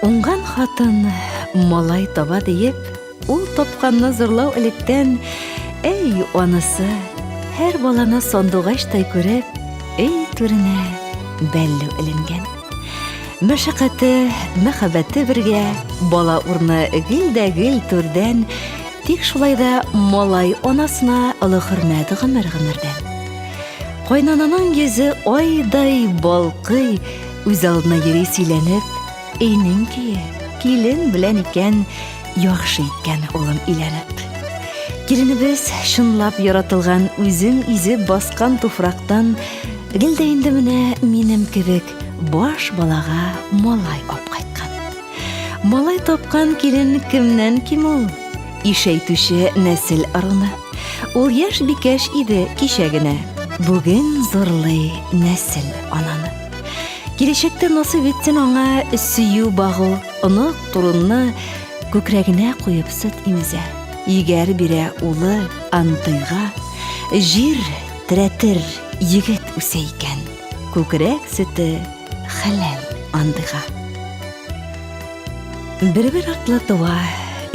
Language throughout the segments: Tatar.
Уңган хатын малай таба диеп, ул тапканны зурлау электән, әй, анысы, һәр баланы сандугачтай күреп, өй түренә бәллү эленгән. Мәшәкате, мәхәббәте бергә, бала урны гел дә гел түрдән, тик шулай да малай анасына олы хөрмәт гомер-гомердән. Кайнананың йөзе айдай балкый, үз алдына йөри сөйләнеп, өйнең көе, килен белән икән, яхшы иткән улым өйләнеп. Киленебез чынлап яратылган үзен изеп баскан туфрактан гел дә инде менә минем кебек баш балага малай апкайткан. Малай тапкан килен кемнән ким ул? Ишәйтүче нәсел ыруны. Ул яшь бикәш иде кичә генә. Бүген зурлый нәсел ананы. Киләчәктә насыйп итсен аңа сөю багу, онык турунны күкрәгенә куеп сөт имезә. Егәр бирә улы Антыйга. Җир терәтер егет үсә икән. Күкрәк сөте хәләл андыйга. Бер-бер артлы туа,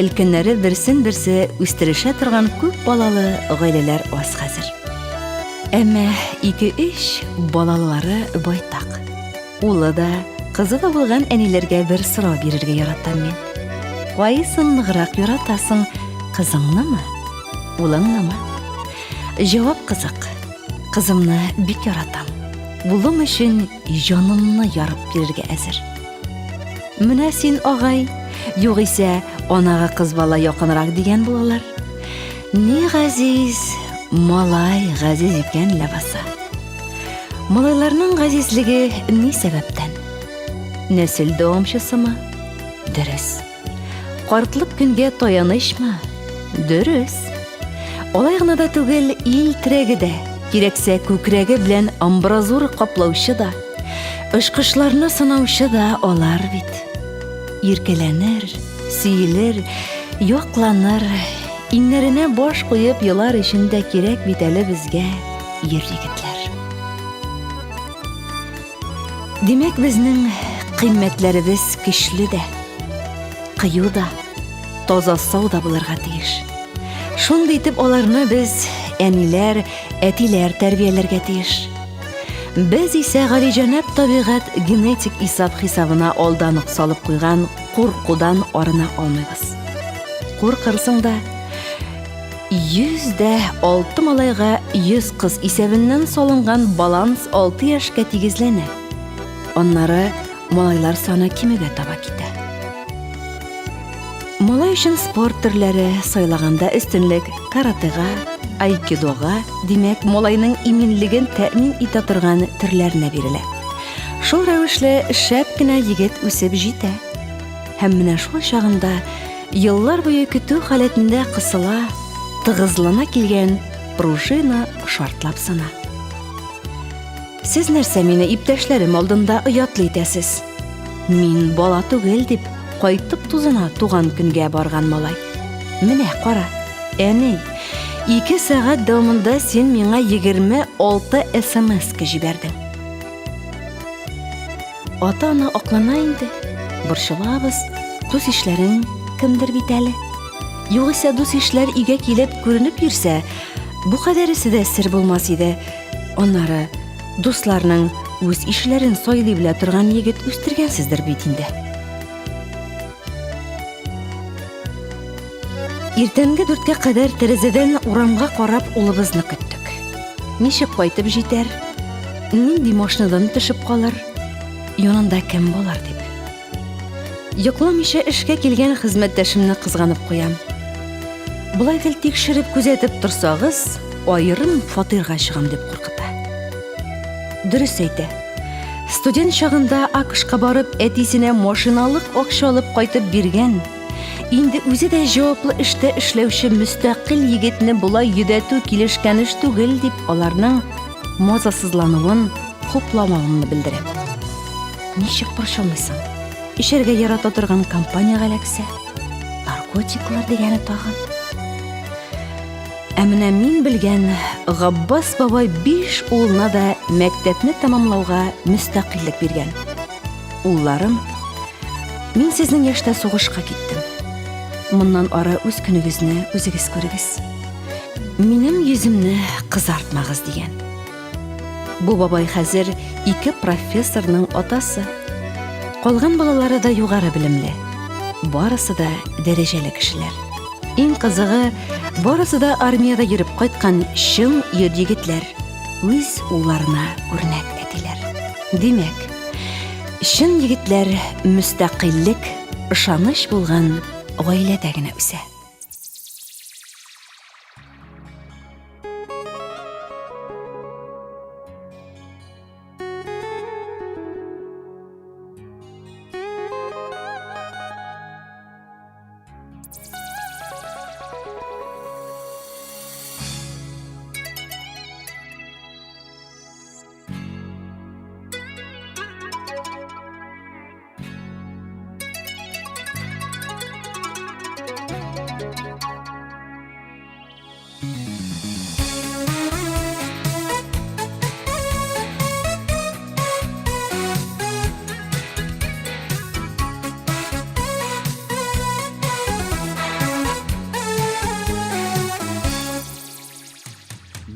өлкәннәре берсен-берсе үстерешә торган күп балалы гаиләләр аз хәзер. Әмма ике-өч балалылары байтак. Улы да, кызы да булган әниләргә бер сорау бирергә яратам мин. Кайсын ныграк яратасың, кызыңнымы, улыңнымы? Җавап кызык. Кызымны бик яратам. Улым өчен җанымны ярып бирергә әзер. Менә син, агай, югыйсә, анага кыз бала якынрак дигән булалар. Ни газиз, малай газиз икән ләбаса. Малайларның газизлеге ни сәбәптән? Нәсел дәвамчысымы? Дөрес. Картлык көнгә таянычмы? Дөрес. Алай гына да түгел, ил терәге дә, кирәксә күкрәге белән амбразура каплаучы да, очкычларны сынаучы да алар бит. Иркәләнер, сөелер, якланыр, иңнәренә баш куеп елар өчен дә кирәк бит әле безгә ир-егетләр. Димәк, безнең кыйммәтләребез көчле дә, кыю да, таза сау да булырга тиеш. Шундый итеп аларны без әниләр, әтиләр тәрбияләргә тиеш. Без исә галиҗәнәп табигать генетик исап-хисабына алдан ук салып куйган куркудан арына алмыйбыз. Куркырсың да, 106 малайга 100 кыз исәбеннән салынган баланс 6 яшькә тигезләнә. Аннары малайлар саны кимүгә таба китә. Малай өчен спорт төрләре сайлаганда өстенлек каратега, айкидога, димәк, малайның иминлеген тәэмин итә торган төрләренә бирелә. Шул рәвешле шәп кенә егет үсеп җитә. Һәм менә шул чагында Еллар буе көтү халәтендә кысыла, тыгызлана килгән пружина шартлап сына. Сез нәрсә мине иптәшләрем алдында оятлы итәсез? Мин бала түгел дип, кайтып тузына туган көнгә барган малай. Менә кара, әни, ике сәгать дәвамында син миңа 26 смс-ка җибәрдең. Ата-ана аклана инде. Борчылабыз. Дус-ишләрең кемдер бит әле. Югыйсә дус-ишләр өйгә килеп күренеп йөрсә, бу кадәресе дә сер булмас иде. Аннары дусларның үз ишләрен сайлый белә торган егет үстергәнсездер бит инде. Иртәнге дүрткә кадәр тәрәзәдән урамга карап улыбызны көттек. Ничек кайтып җитәр? Нинди машинадан төшеп калыр? Янында кем булыр дип. Йокламыйча эшкә килгән хезмәттәшемне кызганып куям. Болай гел тикшереп күзәтеп торсагыз, аерым фатирга чыгам дип куркыта. Дөрес әйтә. Студент чагында АКШка барып, әтисенә машиналык акча алып кайтып биргән Инде үзе дә җаваплы эштә эшләүче мөстәкыйль егетне болай йөдәтү килешкән эш түгел дип аларның мазасызлануын хупламавымны белдерәм. Ничек борчылмыйсың? Эчәргә ярата торган компаниягә эләксә, наркотиклар дигәне тагын. Ә менә мин белгән Габбас бабай биш улына да мәктәпне тәмамлауга мөстәкыйльлек биргән. Улларым. Мин сезнең яшьтә сугышка киттем. Моннан ары үз көнегезне үзегез күрегез. Минем йөземне кызартмагыз, дигән. Бу бабай хәзер ике профессорның атасы. Калган балалары да югары белемле. Барысы да дәрәҗәле кешеләр. Иң кызыгы, барысы да армиядә йөреп кайткан чын ир-егетләр. Үз улларына үрнәк әтиләр. Димәк, чын егетләр мөстәкыйльлек, ышаныч булган гаиләдә генә үсә.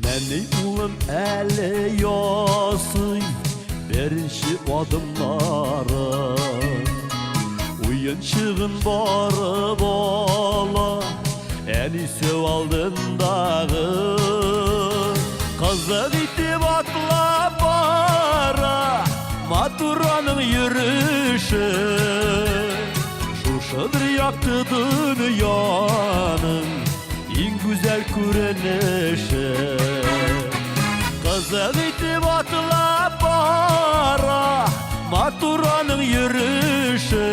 Нәни улым әле ясый беренче адымнарын. Уенчыгын барып ала, әнисе алдындагы. Кызык итеп атлап бара, матур аның йөреше. Шушыдыр якты дөньяның иң гүзәл күренеше. Кызык итеп атлап бара, матур аның йөреше.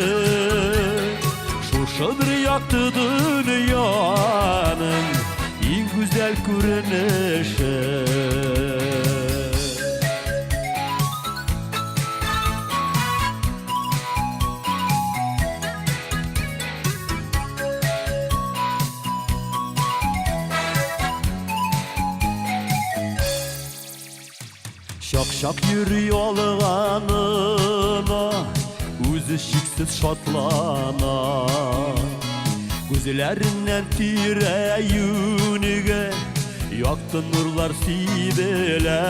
Шушыдыр якты дөньяның иң гүзәл күренеше. Чак-чак йөри алганына, үзе чиксез шатлана. Күзләреннән тирә-юньгә якты нурлар сибелә.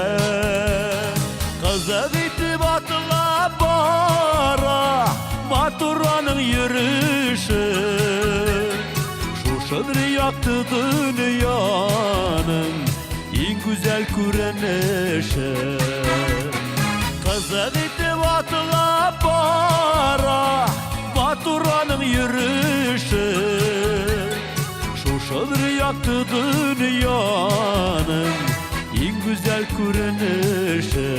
Кызык итеп атлап бара, матур аның йөреше. Шушыдыр якты дөньяның иң гүзәл күренеше. Кызык итеп атлап бара, матур аның йөреше. Шушыдыр якты дөньяның иң гүзәл күренеше.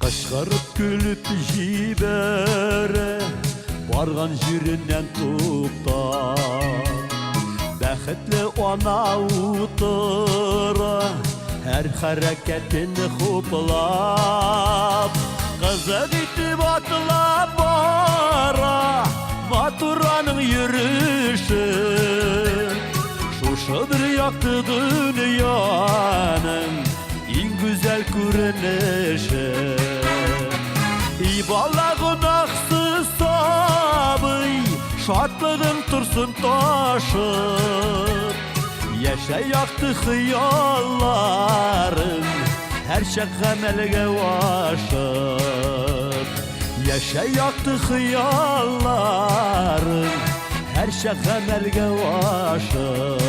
Кычкырып көлеп җибәрә, барган җиреннән туктап. Бәхетле ана утыра, һәр хәрәкәтен хуплап. Кызык итеп атлап бара, матур аның йөреше. Шушыдыр якты дөньяның иң гүзәл күренеше. И бала гөнаһсыз сабый, шатлыгың торсын ташып. Яшә якты хыялларың, һәрчак гамәлгә ашып. Яшә якты хыялларың, һәрчак гамәлгә ашып.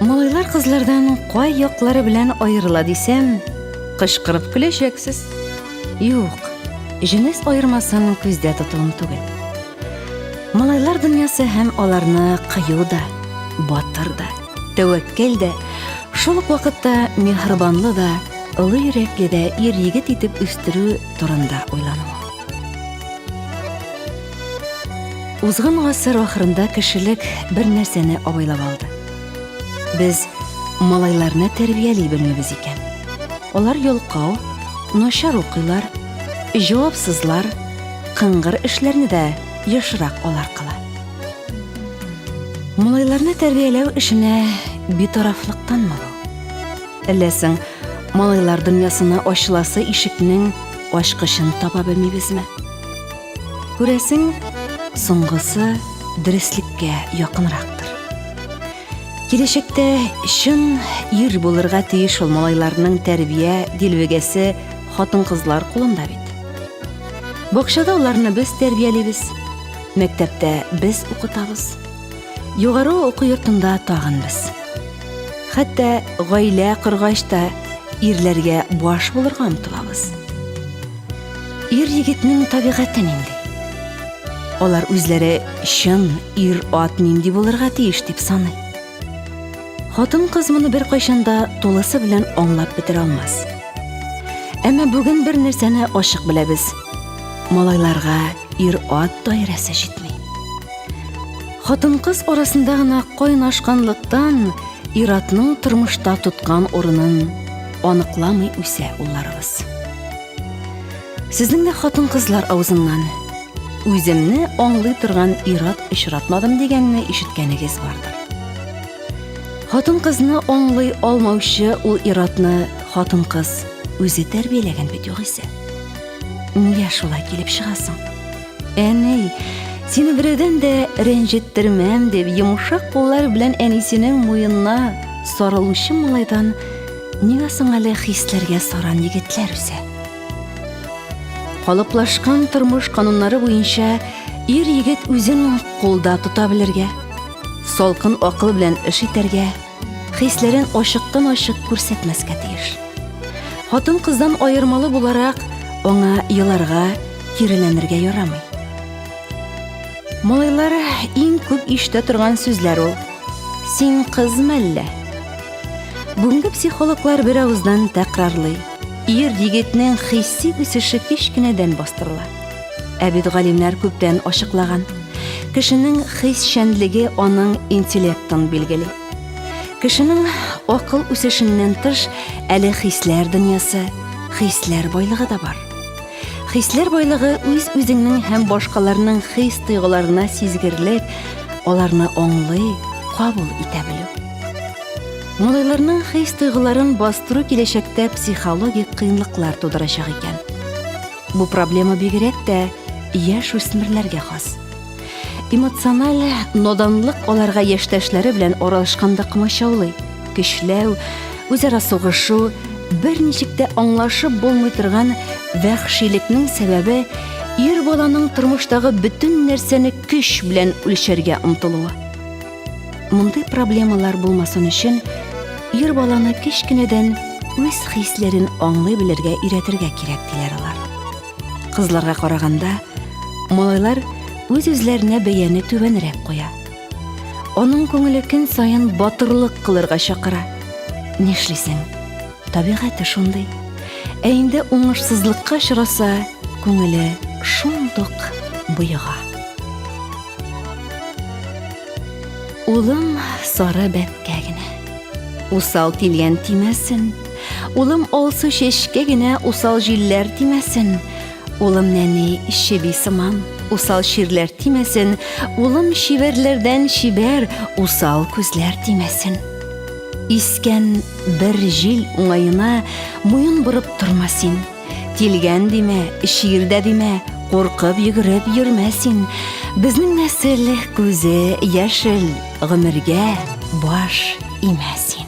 Малайлар кызлардан кай яклары белән аерыла дисәм, кычкырып көләчәксез. Юк, җенес аермасын күздә тотуым түгел. Малайлар дөньясы һәм аларны кыю да, батыр да, тәвәккәл дә, шул ук вакытта миһербанлы да, олы йөрәкле дә ир-егет итеп үстерү турында уйлану. Узган гасыр ахырында кешелек бер нәрсәне абайлап алды. Без малайларны тәрбияли белмибез икән. Алар ялкау, начар укыйлар, җавапсызлар, кыңгыр эшләрне дә ешрак алар кыла. Малайларны тәрбияләү эшенә битарафлыктанмы бу? Әллә соң малайлар дөньясына ачыласы ишекнең ачкычын таба белмибезме? Күрәсең, соңгысы дөреслеккә якынрактыр. Киләчәктә чын ир булырга тиеш ул малайларның тәрбия дилбегәсе хатын-кызлар кулында бит. Бакчада аларны без тәрбиялибез, мәктәптә без укытабыз. Югары уку йортында тагын без. Хәтта гаилә коргач та ирләргә баш булырга омтылабыз. Ир егетнең табигате нинди? Алар үзләре чын ир-ат нинди булырга тиеш дип саный. Хатын-кыз моны беркайчан да тулысы белән аңлап бетерә алмас. Әмма бүген бер нәрсәне ачык беләбез. Малайларга ир-ат даирәсе җитми. Хатын-кыз арасында гына кайнашканлыктан ир-атның тормышта тоткан урынын аныкламый үсә улларыбыз. Сезнең дә хатын-кызлар авызыннан үземне аңлый торган ир-ат очратмадым дигәнне ишеткәнегез бардыр. Хатын-кызны аңлый алмаучы ул ир-атны хатын-кыз үзе тәрбияләгән бит югыйсә. Нигә шулай килеп чыгасың? Әни, сине берәүдән дә рәнҗеттермәм дип, йомшак куллар белән әнисенең муенына сарылучы малайдан нигә соң әле хисләргә саран егетләр үсә? Калыплашкан тормыш кануннары буенча ир егет үзен кулда тота белергә, салкын акыл белән эш итәргә, хисләрен ачыктан-ачык күрсәтмәскә тиеш. Хатын-кыздан аермалы буларак, аңа еларга, киреләнергә ярамый. Малайлар иң күп ишетә торган сүзләр ул. Син кыз мәллә? Бүгенге психологлар бер авыздан тәкрарлый. Ир егетнең хисси үсеше кечкенәдән бастырыла. Ә бит галимнәр күптән ачыклаган. Кешенең хисчәнлеге аның интеллектын билгели. Кешенең акыл үсешеннән тыш әле хисләр дөньясы, хисләр байлыгы да бар. Хисләр байлыгы үз-үзеңнең һәм башкаларның хис-тойгыларына сизгерлек, аларны аңлый, кабул итә белү. Малайларның хис-тойгыларын бастыру киләчәктә психологик кыенлыклар тудырачак икән. Бу проблема бигрәк тә яшь үсмерләргә хас. Эмоциональ наданлык аларга яшьтәшләре белән аралашканда комачаулый. Көчләү, үзара сугышу, берничек тә аңлашып булмый торган вәхшилекнең сәбәбе ир баланың тормыштагы бөтен нәрсәне көч белән үлчәргә омтылуы. Мондый проблемалар булмасын өчен ир баланы кечкенәдән үз хисләрен аңлый белергә өйрәтергә кирәк, диләр алар. Кызларга караганда, малайлар үз-үзләренә бәяне түбәнрәк куя. Аның күңеле көн саен батырлык кылырга чакыра. Нишлисең? Табигате шундый. Ә инде уңышсызлыкка очраса, күңеле шундук боега. Улым сары бәбкә генә. Усал тилгән тимәсен. Улым алсу чәчкә генә усал җилләр тимәсен. Улым нәни чеби сыман, усал чирләр тимәсен. Улым чибәрләрдән чибәр, усал күзләр тимәсен. Искән бер җил уңаена муен борып торма син. Тилгән димә, чир дә димә, куркып йөгереп йөрмә син. Безнең нәсел күзе яшел, гомергә баш имә син.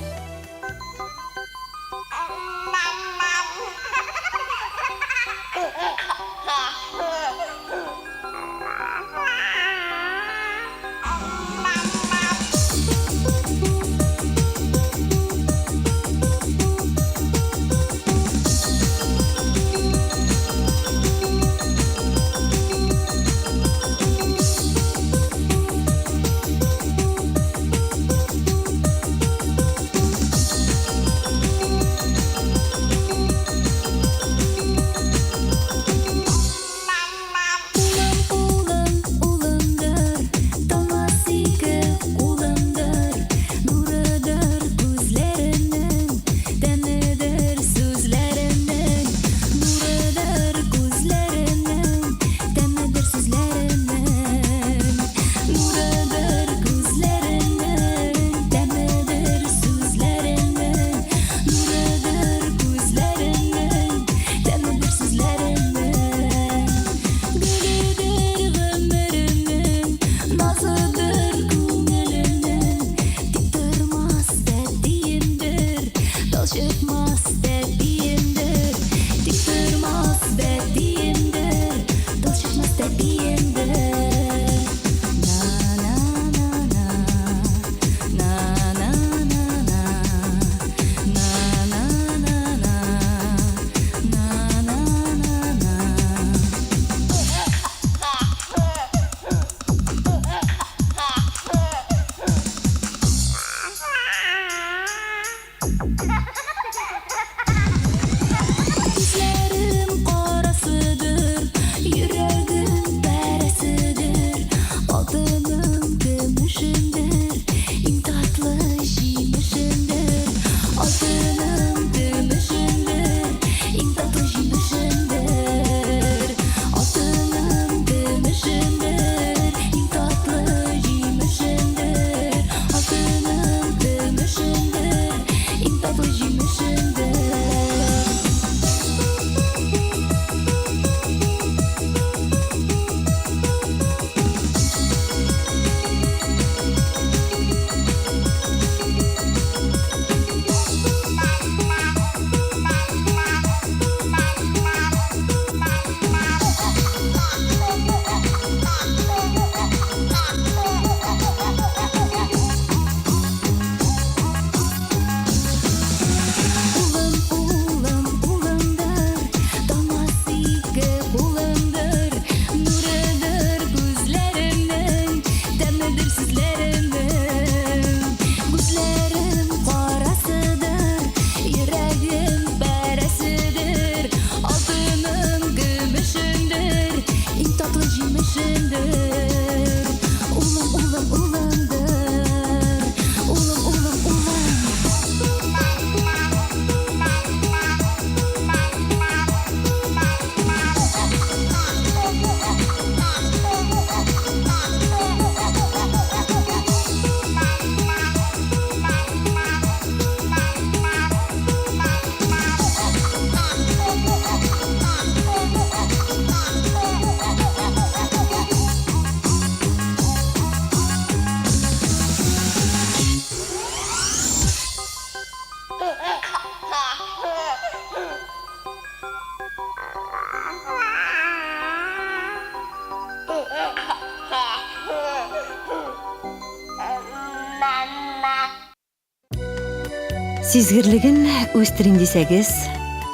Сизгерлеген үстерим дисәгез,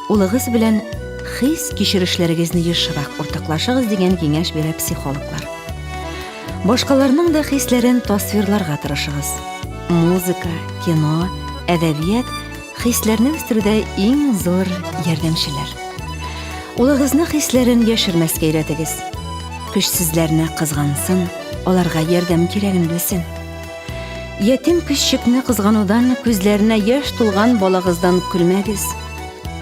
улыгыз белән хис-кичерешләрегезне ешрак уртаклашыгыз дигән киңәш бирә психологлар. Башкаларның да хисләрен тасвирларга тырышыгыз. Музыка, кино, әдәбият хисләрне үстерүдә иң зур ярдәмчеләр. Улыгызны хисләрен яшермәскә өйрәтегез. Көчсезләрне кызгансын, аларга ярдәм кирәген белсен. Ятим көччекне кызганудан күзләренә яшь тулган балагыздан көлмәгез,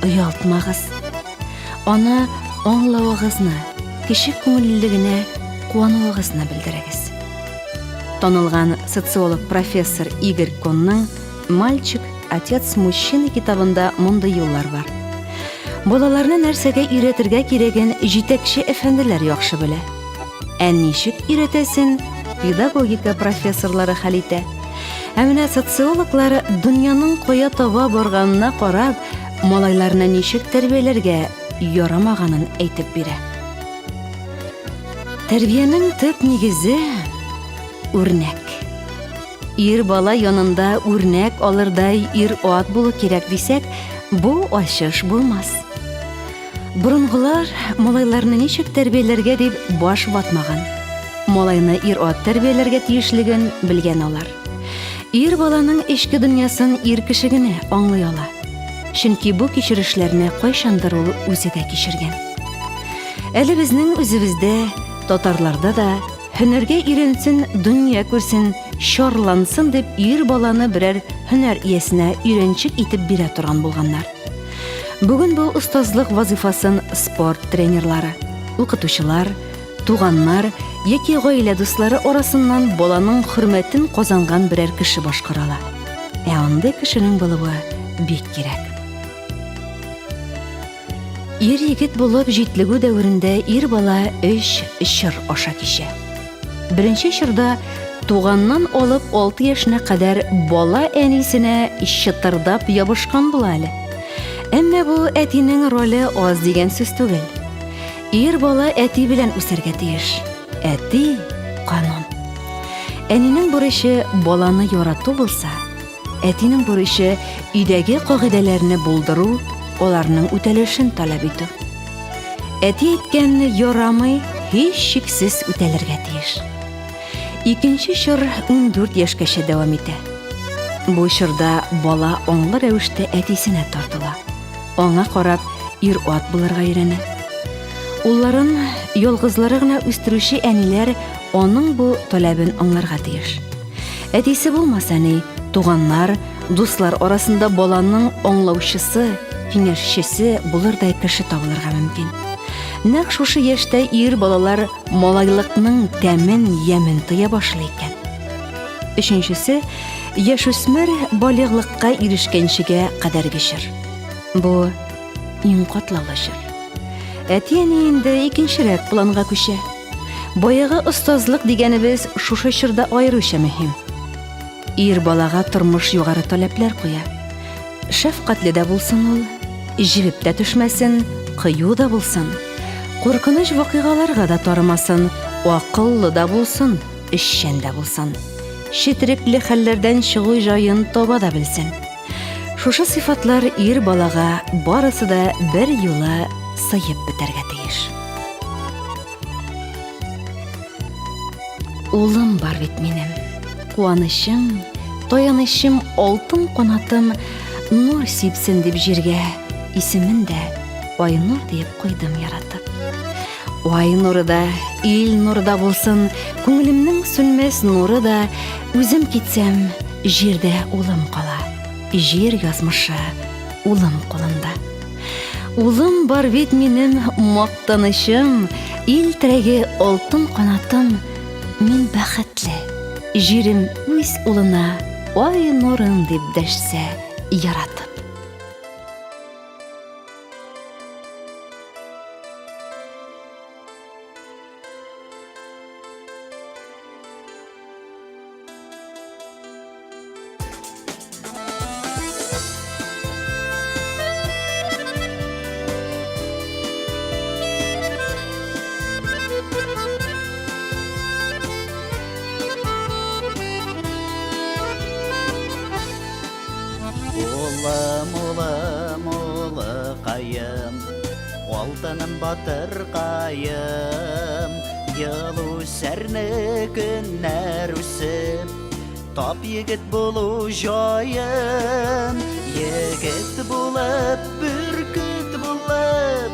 оялтмагыз. Аны аңлавыгызны, кече күңеллелегенә куануыгызны белдерегез. Танылган социолог профессор Игорь Конның Мальчик, отец мужчины китабында мондый юллар бар. Балаларны нәрсәгә өйрәтергә кирәген җитәкче әфәнделәр яхшы белә. Ә ничек өйрәтәсен педагогика профессорлары хәл итә. Ә менә социологлар дөньяның кая таба барганына карап, малайларны ничек тәрбияләргә ярамаганын әйтеп бирә. Тәрбиянең төп нигезе үрнәк. Ир бала янында үрнәк алырдай ир-ат булу кирәк дисәк, бу ачыш булмас. Борынгылар малайларны ничек тәрбияләргә дип баш ватмаган. Малайны ир-ат тәрбияләргә тиешлеген белгән алар. Ир баланың эчке дөньясын ир кеше генә аңлый ала. Чөнки бу кичерешләрне кайчандыр ул үзе дә кичергән. Әле безнең үзебездә, татарларда да Һөнәргә өйрәнсен, дөнья күрсен, чарлансын дип ир баланы берәр һөнәр иясенә өйрәнчек итеп бирә торган булганнар. Бүген бу остазлык вазыйфасын спорт тренерлары, укытучылар, туганнар яки гаилә дуслары арасыннан баланың хөрмәтен казанган берәр кеше башкара ала. Ә андый кешенең булуы бик кирәк. Ир егет булып җитлегү дәверендә ир бала өч чор аша кичә. Беренче чорда туганнан алып 6 яшенә кадәр бала әнисенә чытырдап ябышкан була әле. Әмма бу әтинең роле аз дигән сүз түгел. Ир бала әти белән үсәргә тиеш. Әти канун. Әнинең бурычы баланы ярату булса, Әтинең бурычы өйдәге кагыйдәләрне булдыру, аларның үтәлешен таләп итү. Әти әйткәнне ярамый, һичшиксез үтәлергә тиеш. Икенче чор 14 яшькәчә дәвам итә. Бу чорда бала аңлы рәвештә әтисенә тартыла. Аңа карап ир-ат булырга өйрәнә. Улларын ялгызлары гына үстерүче әниләр аның бу таләбен аңларга тиеш. Әтисе булмаса ни, туганнар, дуслар арасында баланың аңлаучысы, киңәшчесе булырдай кеше табылырга мөмкин. Нәкъ шушы яшьтә ир балалар малайлыкның тәмен, ямен тоя башлый икән. Өченчесе, яшүсмер балигълыкка ирешкәнчегә кадәрге чор. Бу иң катлаулы чор. Әти-әни инде икенчерәк планга күчә. Баягы остазлык дигәнебез шушы чорда аеруча мөһим. Ир балага тормыш югары таләпләр куя. Шәфкатьле дә булсын ул, җебеп тә төшмәсен, кыю да булсын. Куркыныч вакыйгаларга да тарымасын, акыллы да булсын, эшчән дә булсын. Четерекле хәлләрдән чыгу җаен таба да белсен. Шушы сыйфатлар ир балага барысы да бер юлы сыеп бетәргә тиеш. Улым бар бит минем. Куанычым, таянычым, алтын канатым нур сипсен дип җиргә исемен дә Айнур диеп куйдым яратып. Ай нуры да, ил нуры да булсын, күңелемнең сүнмәс нуры да, үзем китсәм, җирдә улым кала. Җир язмышы улым кулында. Улым бар бит минем мактанычым, ил терәге алтын канатым. Мин бәхетле, җирем үз улына ай нурым дип дәшсә яратып. Алтыным батыркаем, Ел үсәрне көннәр үсеп, Тап егет булу җаен. Егет булып, бөркет булып,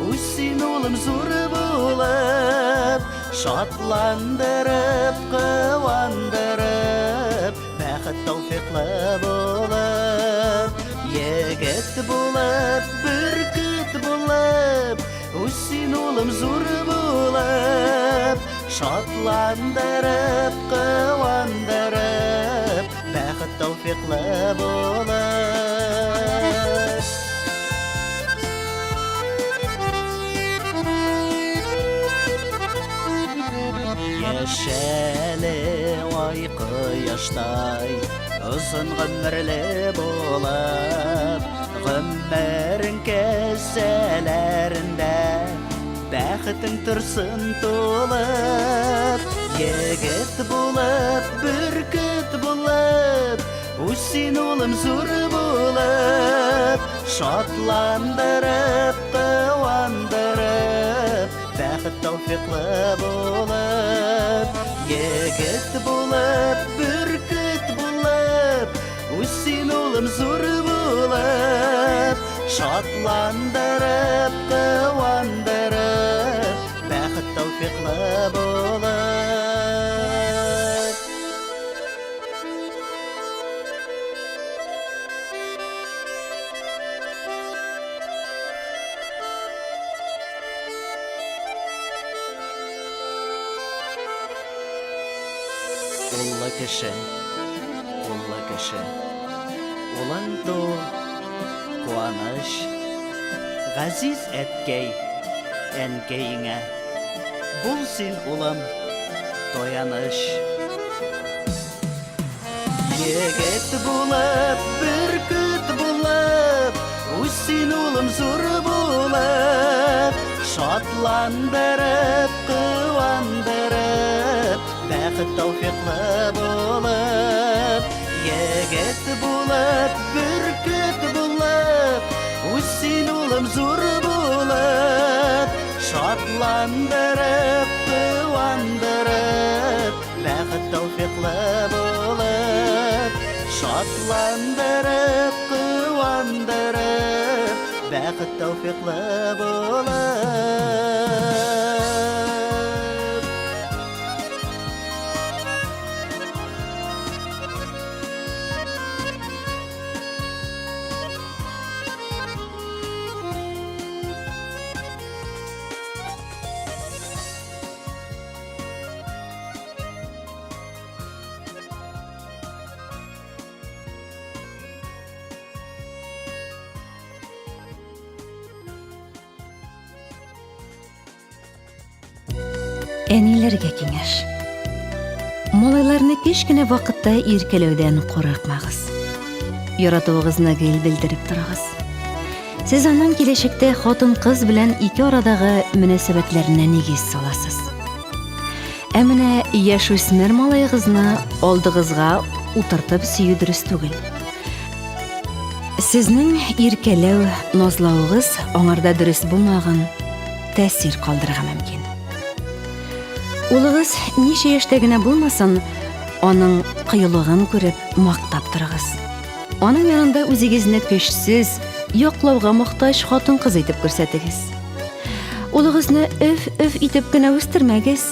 Үссин улым зур булып, Шатландырып, куандырып, Бәхет тәүфиклы булып. Егет булып, бөркет булып, Үссин улым зур булып, Шатландырып, куандырып, Бәхет тәүфиклы булып. Яшәле ай кояштай, Озын гомерле булып, Гомерең кесәләрендә Бәхетең торсын тулып. Егет булып, бөркет булып, Үссин улым зур булып, Шатландырып, куандырып, Бәхет тәүфиклы булып. Егет булып, бөркет булып, Үссин улым зур булып, Шатландырып, куандырып, Бәхет тәүфиклы булып. Уллы кеше, уллы кеше, Улың ту, куаныч. Газиз әткәй, әнкәеңә, Бул син, улым, таяныч. Егет булып, бөркет булып, Үссин улым зур булып, Шатландырып, куандырып, Бәхет тәүфиклы булып. Егет булып, бөркет булып, Үссин улым зур булып, Шатландырып, куандырып, Бәхет тәүфиклы булып. Шатландырып, куандырып, Бәхет тәүфиклы булып. Әниләргә киңәш. Малайларны кечкенә вакытта иркәләүдән курыкмагыз. Яратуыгызны гел белдереп торыгыз. Сез аның киләчәктә хатын-кыз белән ике арадагы мөнәсәбәтләренә нигез саласыз. Ә менә яшүсмер малаегызны алдыгызга утыртып сөю дөрес түгел. Сезнең иркәләү, назлавыгыз аңарда дөрес булмаган тәэсир калдырырга мөмкин. Улыгыз ничә яшьтә генә булмасын, аның кыюлыгын күреп мактап торыгыз. Аның янында үзегезне көчсез, яклауга мохтаҗ хатын-кыз итеп күрсәтегез. Улыгызны өф-өф итеп кенә үстермәгез.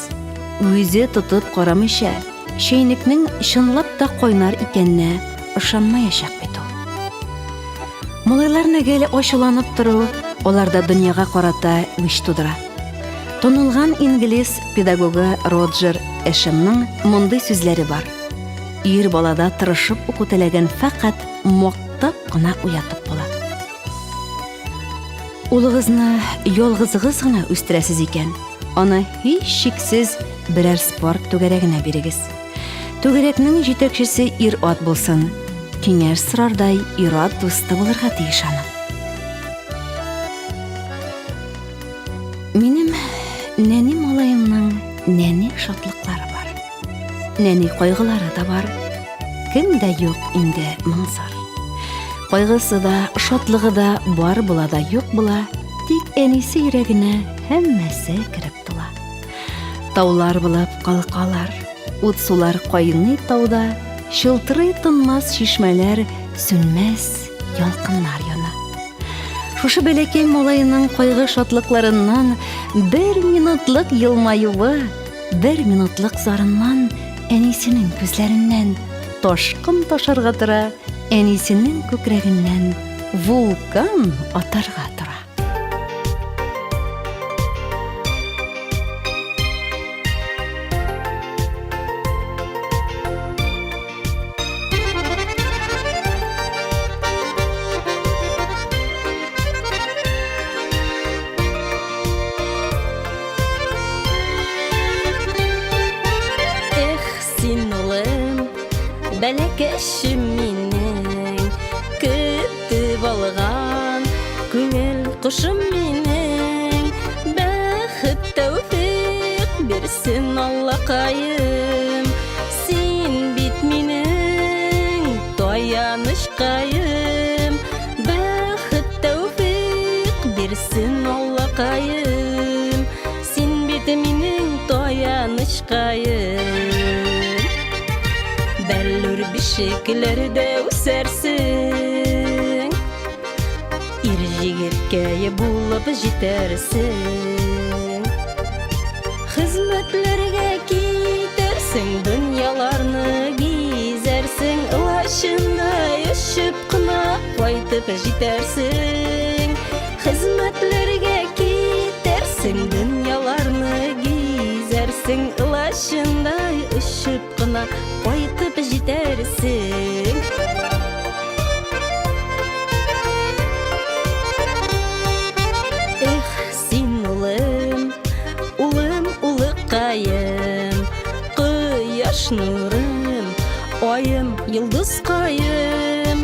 Үзе тотып карамыйча, чәйнекнең чынлап та кайнар икәненә ышанмаячак бит ул. Малайларны гел ачуланып тору аларда дөньяга карата үч тудыра. Танылган инглиз педагогы Роджер Эшемның мондый сүзләре бар. Ир балада тырышып уку теләген фәкать мактап кына уятып була. Улыгызны ялгызыгыз гына үстерәсез икән, аны һичшиксез берәр спорт түгәрәгенә бирегез. Түгәрәкнең җитәкчесе ир-ат булсын, киңәш сорардай ир-ат дусты булырга тиеш аның. Минем нәни малаемның нәни шатлыклары бар. Нәни кайгылары да бар. Кем дә юк инде моңсар. Кайгысы да, шатлыгы да бар була да юк була, тик әнисе йөрәгенә һәммәсе кереп тула. Таулар булып калкалар, ут сулар кайный тауда, чылтырый тынмас чишмәләр, сүнмәс ялкыннар яна. Шушы бәләкәй малаеның кайгы шатлыкларыннан бер минутлык елмаюы, бер минутлык зарыннан әнисенең күзләреннән ташкын ташарга тора, әнисенең күкрәгеннән вулкан атарга тора. Эх, син улым, бәләкәчем минең, көтеп алган күңел кошым минең, бәхет тәүфик бирсен Аллакаем, син бит минең таянычкаем, бәхет тәүфик бирсен Аллакаем, син бит минең таянычкаем. Бәллүр бишекләрдә үсәрсең, Ир җегеткәе булып җитәрсең. Хезмәтләргә китәрсең, дөньяларны гизәрсең, Лачындай очып кына кайтып җитәрсең. Хезмәтләргә китәрсең, дөньяларны гизәрсең, Лачындай очып кына кайтып җитәрсең. Эх, син улым, улым, улыкаем, кояш нурым, аем, йолдызкаем,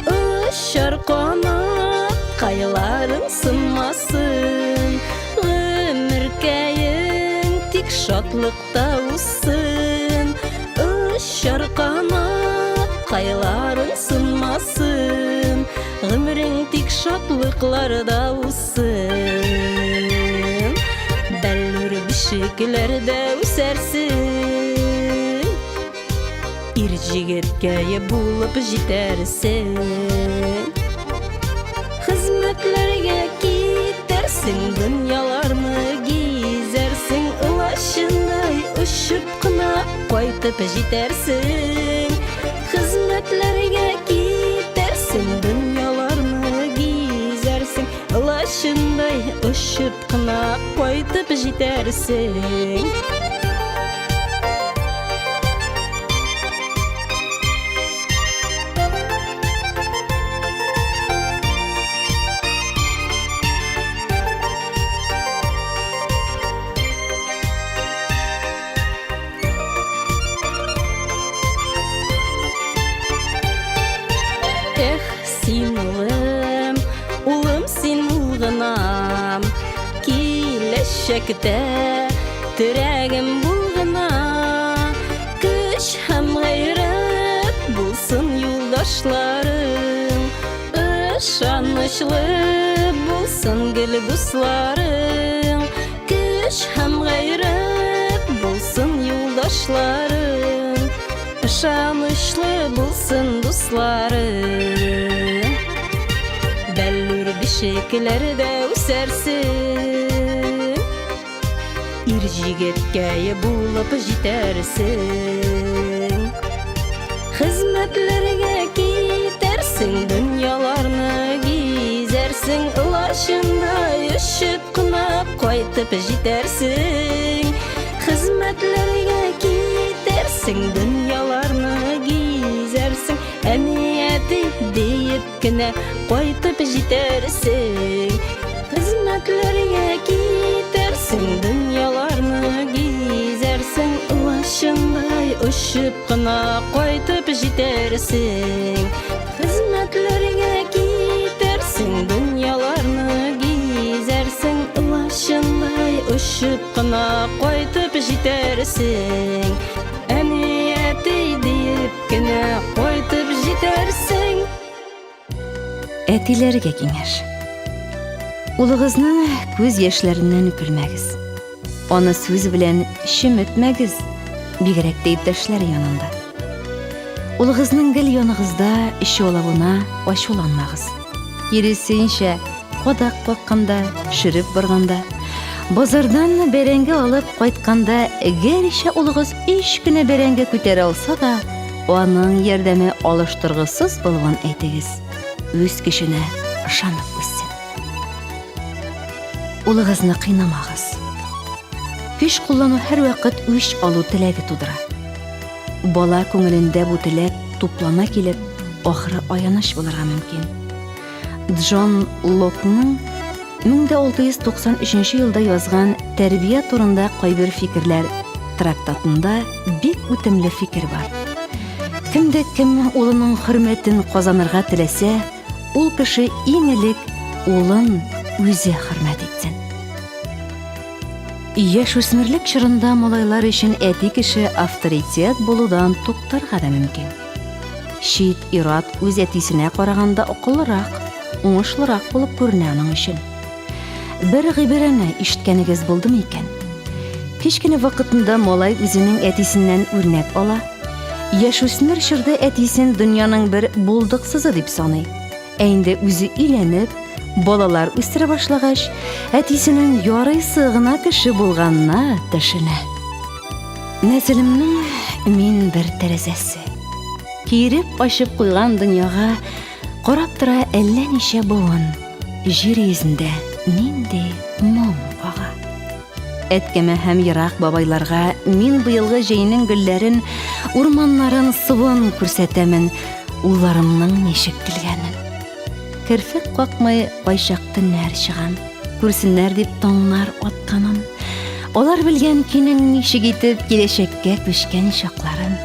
очар канат кайларың сынмасын, гомеркәең тик шатлыкта узсын, очар канат кайларың сынмасын, гомерең тик шатлыкларда узсын. Бәллүр бишекләрдә үсәрсең, ир җегеткәе булып җитәрсең. Хезмәтләргә китәрсең, дөньяларны гизәрсең, лачындай очып кына кайтып җитәрсең. Хезмәтләргә китәрсең, дөньяларны гизәрсең, лачындай очып кына кайтып җитәрсең. Эх, син улым, улым син булгынам, киләчәктә терәгем булгына, көч һәм гайрәт булсын юлдашларың, ышанычлы булсын гел дусларың, көч һәм гайрәт булсын юлдашларың, ышанычлы булсын дусларың. Бәллүр бишекләрдә үсәрсең, ир җегеткәе булып җитәрсең. Хезмәтләргә китәрсең, дөньяларны гизәрсең, лачындай очып кына кайтып җитәрсең. Хезмәтләргә китәрсең, дөньяларны гизәрсең, әни әти диеп кенә кайтып җитәрсең. Хезмәтләргә китәрсең, дөньяларны гизәрсең, лачындай очып кына кайтып җитәрсең. Хезмәтләргә китәрсең, дөньяларны гизәрсең, лачындай очып кына кайтып җитәрсең. Әни әти диеп кенә кайтып җитәрсең. Әтиләргә киңәш. Улыгызның күз яшьләреннән көлмәгез. Аны сүз белән чеметмәгез, бигрәк тә иптәшләре янында. Улыгызның гел яныгызда чуалавына ачуланмагыз. Киресенчә, кадак какканда, шөреп барганда, базардан бәрәңге алып кайтканда, гәрчә улыгыз өч кенә бәрәңге күтәрә алса да, аның ярдәме алыштыргысыз булуын әйтегез. Үз көченә ышанып үссен. Улыгызны кыйнамагыз. Көч куллану һәрвакыт үч алу теләге тудыра. Бала күңелендә бу теләк туплана килеп, ахыры аяныч булырга мөмкин. Джон Локның 1693 елда язган Тәрбия турында кайбер фикерләр трактатында бик үтемле фикер бар. Кем дә кем улының хөрмәтен казанырга теләсә, ул кеше иң элек улын үзе хөрмәт итсен. Яшүсмерлек чорында малайлар өчен әти кеше авторитет булудан туктарга да мөмкин. Чит ир-ат үз әтисенә караганда акыллырак, уңышлырак булып күренә аның өчен. Бер гыйбарәне ишеткәнегез булдымы икән? Кечкенә вакытында малай үзенең әтисеннән үрнәк ала. Яшүсмер чорда әтисен дөньяның бер булдыксызы дип саный. Ә инде үзе өйләнеп, балалар үстерә башлагач, әтисенең ярыйсы гына кеше булганына төшенә. Нәселемнең мин бер тәрәзәсе. Киереп ачып куйган дөньяга карап тора әллә ничә буын. Җир йөзендә нинди моң ага. Әткәмә һәм ерак бабайларга мин быелгы җәйнең гөлләрен, урманнарын, суын күрсәтәмен, улларымның ничек килгәнен. Керфек какмый кайчак төннәр чыгам, күрсеннәр дип таңнар атканын. Алар белгән көйнең ничек итеп киләчәккә күчкән чакларын.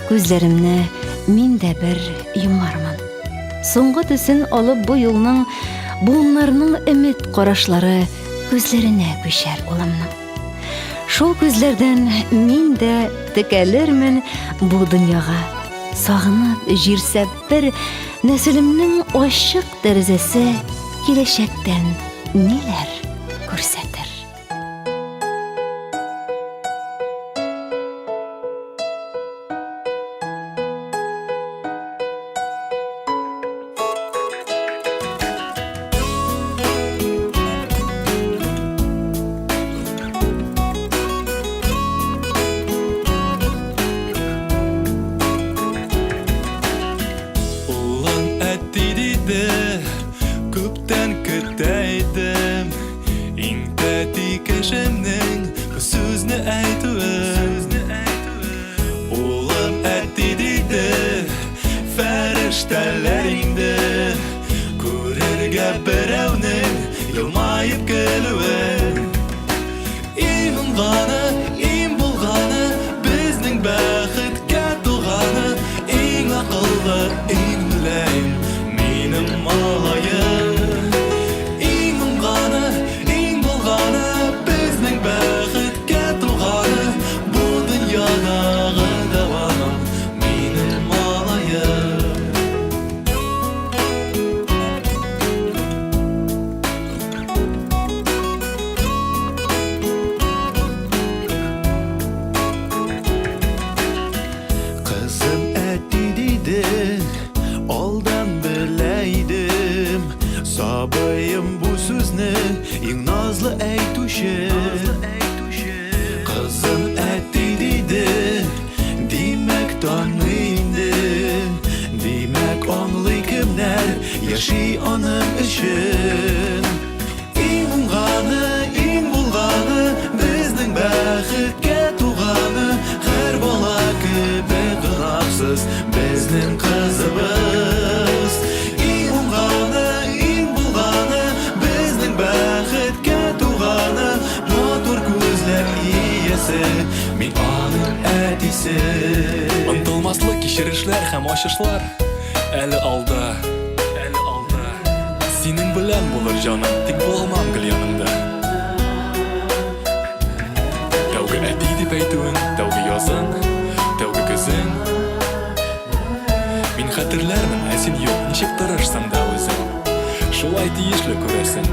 Күзләремне мин дә бер йомармын. Соңгы төсен алып бу юлның буыннарның өмет карашлары күзләренә күчәр улымның. Шул күзләрдән мин дә текәлермен бу дөньяга. Сагынып, җирсәп бер нәселемнең ачык тәрәзәсе киләчәктән ниләр күрсәтер. Улың әти диде, күптән көтә идем. Иң тәти кешемнең бу сүзне әйтүен. Улым әти диде, фәрештәләр инде. Күрергә берәүнең елмаеп көлүен. Иң уңганы, иң булганы, безнең бәхеткә туганы, иң акыллы, иң мөлаем, минем малаем. Иң уңганы, иң булганы, безнең бәхеткә туганы, бу дөньядагы дәвамым, минем малаем. Кызым әти диде, алдан белә идем. Сабыем бу сүзне иң назлы әйтүче. Кызым әти диде, димәк таный инде. Димәк аңлый кемнәр яши аның өчен. Иң уңганы, иң булганы, безнең бәхеткә туганы, һәр бала кебек гөнаһсыз безнең кызыбыз. Иң уңганы, иң булганы, безнең бәхеткә туганы, матур күзләр иясе, мин аның әтисе. Онытылмаслык кичерешләр һәм ачышлар әле алда. Әле алда. Синең белән булыр җаным, тик булалмам гел яныңда. Тәүге әти дип әйтүең, тәүге язың, тәүге көзең. Мин хәтерләрмен, ә син юк, ничек тырышсаң да үзең. Шулай тиешле күрәсең.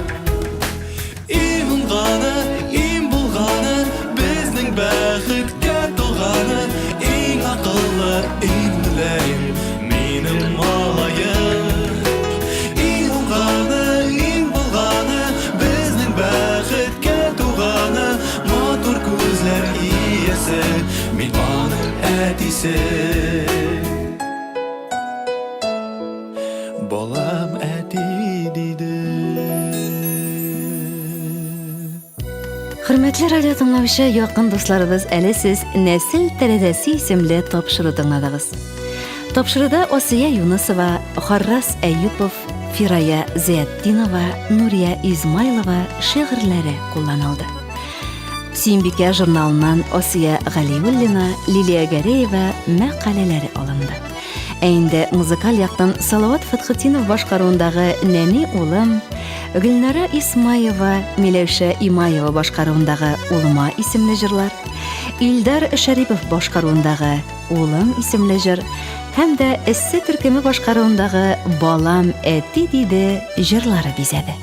Иң уңганы, иң булганы, безнең бәхеткә туганы, иң акыллы, иң мөлаем, минем малаем. Иң уңганы, иң булганы, безнең бәхеткә туганы, матур күзләр иясе, мин аның әтисе. Балам әти диде. Хөрмәтле радио тыңлаучы якын дусларыбыз, әле сез Нәсел тәрәзәсе исемле тапшыру тыңладыгыз. Тапшыруда Асия Юнысова, Харрас Әюпов, Фирая Зиятдинова, Нурия Измайлова шигырьләре кулланылды. Сөембикә журналыннан Асия Галиуллина, Лилия Гәрәева мәкаләләре алынды. Ә инде музыкаль яктан Салават Фәтхетдинов башкаруындагы Нәни улым, Гөлнара Исмаева, Миләүшә Имаева башкаруындагы Улыма исемле җырлар, Илдар Шәрипов башкаруындагы Улым исемле җыр һәм дә Эссе төркеме башкаруындагы Балам әти диде җырлары бизәде.